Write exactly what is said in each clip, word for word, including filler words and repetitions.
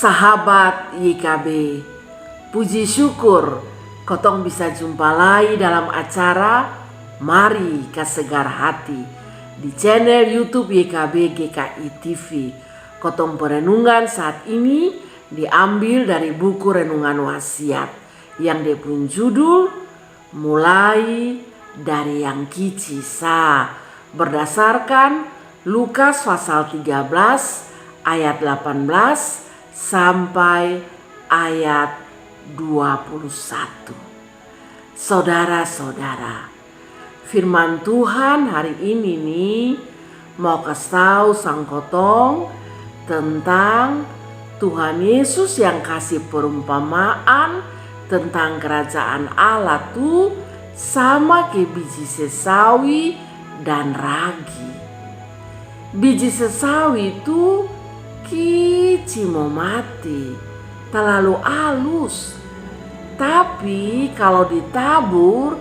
Sahabat Y K B, puji syukur kotong bisa jumpa lai dalam acara Mari Kasegar Hati di channel YouTube Y K B G K I T V. Kotong perenungan saat ini diambil dari buku Renungan Wasiat yang dia pung judul Mulai dari yang kici sa, berdasarkan Lukas pasal tiga belas ayat delapan belas sampai ayat dua puluh satu. Saudara-saudara, firman Tuhan hari ini nih mau kasih tahu sang kotong tentang Tuhan Yesus yang kasih perumpamaan tentang kerajaan Allah tu sama ke biji sesawi dan ragi. Biji sesawi tu kici mo mati, talalu alus. Tapi kalau ditabur,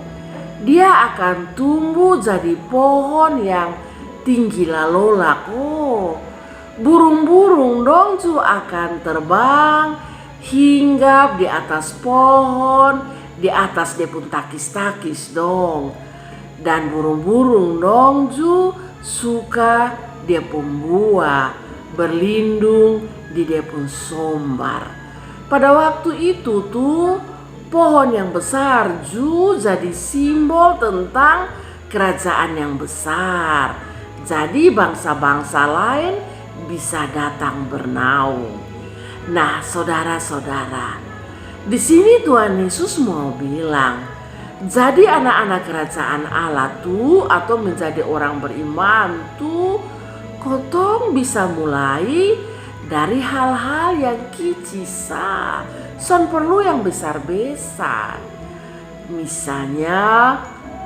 dia akan tumbuh jadi pohon yang tinggi lalolak. Oh, burung-burung dong ju akan terbang hinggap di atas pohon, di atas dia pung takis-takis dong. Dan burung-burung dong ju suka dia pung buah, berlindung di dia pung sombar. Pada waktu itu tu pohon yang besar ju jadi simbol tentang kerajaan yang besar. Jadi bangsa-bangsa lain bisa datang bernaung. Nah, saudara-saudara, di sini Tuhan Yesus mau bilang, jadi anak-anak kerajaan Allah tu atau menjadi orang beriman tu, kotong bisa mulai dari hal-hal yang kici sa, son perlu yang besar-besar. Misalnya,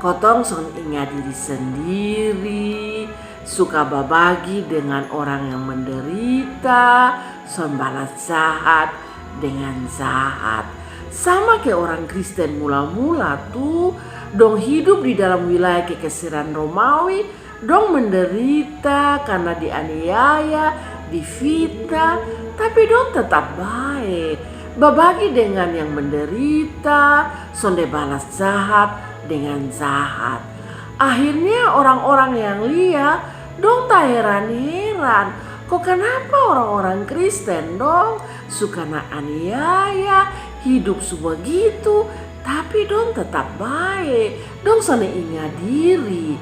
kotong son inga diri sendiri, suka babagi dengan orang yang menderita, son balas jahat dengan jahat. Sama ke orang Kristen mula-mula tu, dong hidup di dalam wilayah kekaisaran Romawi, dong menderita karena dianiaya, difitnah, tapi dong tetap bae babagi dengan yang menderita, sonde balas jahat dengan jahat. Akhirnya orang-orang yang lia dong taheran-heran, ko kenapa orang-orang Kristen dong su kena aniaya, hidup su begitu, tapi dong tetap bae, dong sonde inga diri.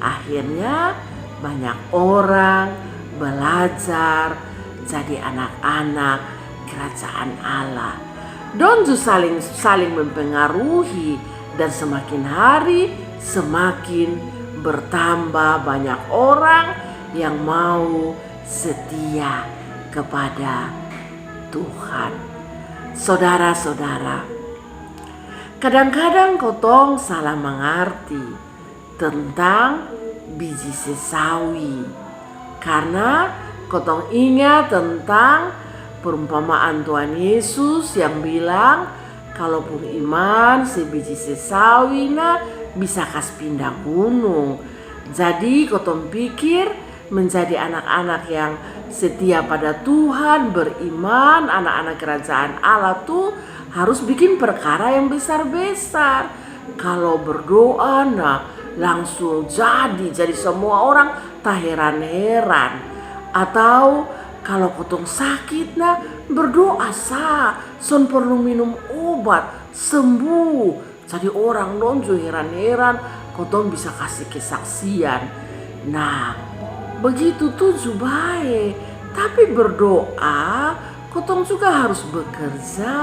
Akhirnya banyak orang belajar jadi anak-anak kerajaan Allah. Dong ju saling saling mempengaruhi dan semakin hari semakin bertambah banyak orang yang mau setia kepada Tuhan. Saudara-saudara, kadang-kadang kotong salah mengerti tentang biji sesawi. Karena kotong inga tentang perumpamaan Tuhan Yesus yang bilang, kalaupun iman sebiji sesawi na bisa kas pinda gunung. Jadi kotong pikir menjadi anak-anak yang setia pada Tuhan, beriman, anak-anak kerajaan Allah tu harus bikin perkara yang besar-besar. Kalau berdoa na langsung jadi, jadi semua orang taheran-heran. Atau kalau kotong sakit na berdoa sa, son perlu minum obat, sembuh. Jadi orang dong ju heran-heran kotong bisa kasi kesaksian. Nah, begitu tu ju bae. Tapi berdoa kotong juga harus bekerja.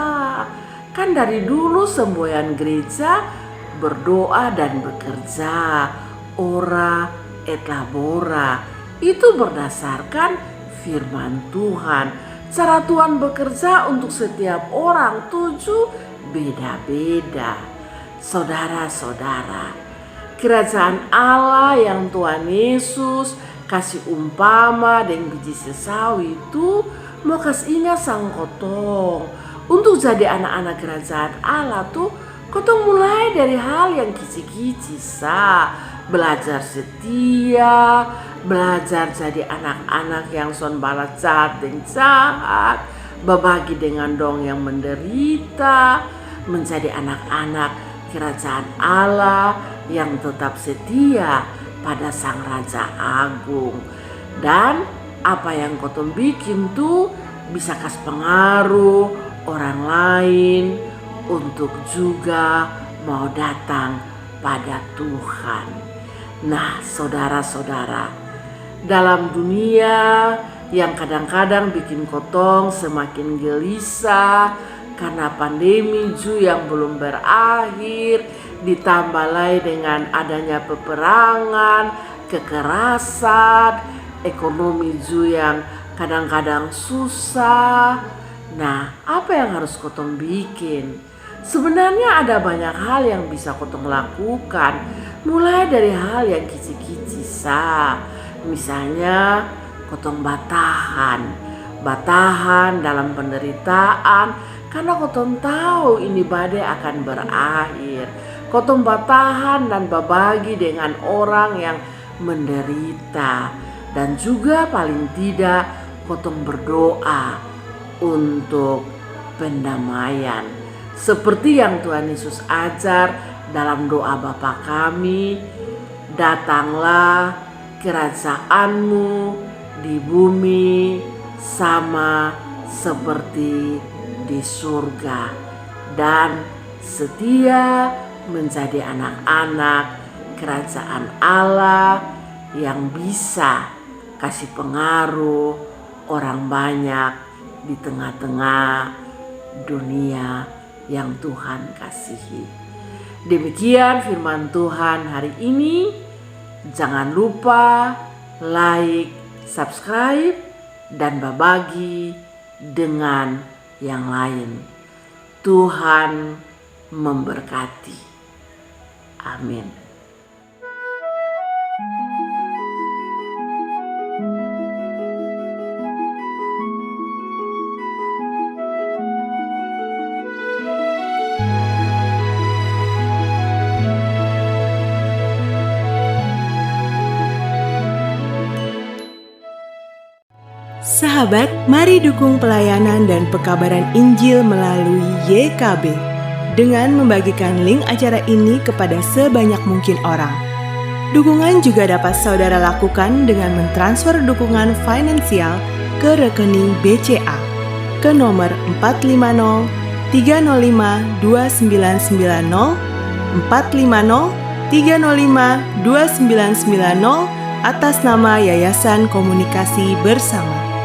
Kan dari dulu semboyan gereja berdoa dan bekerja, ora et labora. Itu berdasarkan firman Tuhan. Cara Tuhan bekerja untuk setiap orang tu ju beda-beda. Saudara-saudara, kerajaan Allah yang Tuhan Yesus kasi umpama deng biji sesawi tu mau kas inga sang kotong. Untuk jadi anak-anak kerajaan Allah tu kotong mulai dari hal yang kici-kici sa. Belajar setia, belajar jadi anak-anak yang son balas jahat deng jahat, babagi dengan dong yang menderita, menjadi anak-anak kerajaan Allah yang tetap setia pada Sang Raja Agung. Dan apa yang kotong bikin tu bisa kas pengaruh orang lain untuk juga mau datang pada Tuhan. Nah, saudara-saudara, dalam dunia yang kadang-kadang bikin kotong semakin gelisah karena pandemi ju yang belum berakhir, ditambah lai dengan adanya peperangan, kekerasan, ekonomi ju yang kadang-kadang susah. Nah, apa yang harus kotong bikin? Sebenarnya ada banyak hal yang bisa kotong lakukan, mulai dari hal yang kici-kici sa. Misalnya, kotong batahan. Batahan dalam penderitaan, karena kotong tahu ini badai akan berakhir. Kotong batahan dan babagi dengan orang yang menderita. Dan juga paling tidak kotong berdoa untuk pendamaian. Seperti yang Tuhan Yesus ajar dalam doa Bapa kami, "Datanglah kerajaanmu di bumi sama seperti di surga." Dan setia menjadi anak-anak kerajaan Allah yang bisa kasih pengaruh orang banyak di tengah-tengah dunia yang Tuhan kasihi. Demikian firman Tuhan hari ini. Jangan lupa like, subscribe, dan babagi dengan yang lain. Tuhan memberkati. Amin. Sahabat, mari dukung pelayanan dan pekabaran Injil melalui Y K B dengan membagikan link acara ini kepada sebanyak mungkin orang. Dukungan juga dapat saudara lakukan dengan mentransfer dukungan finansial ke rekening B C A ke nomor empat lima nol tiga nol lima dua sembilan sembilan nol, empat lima nol tiga nol lima dua sembilan sembilan nol, atas nama Yayasan Komunikasi Bersama.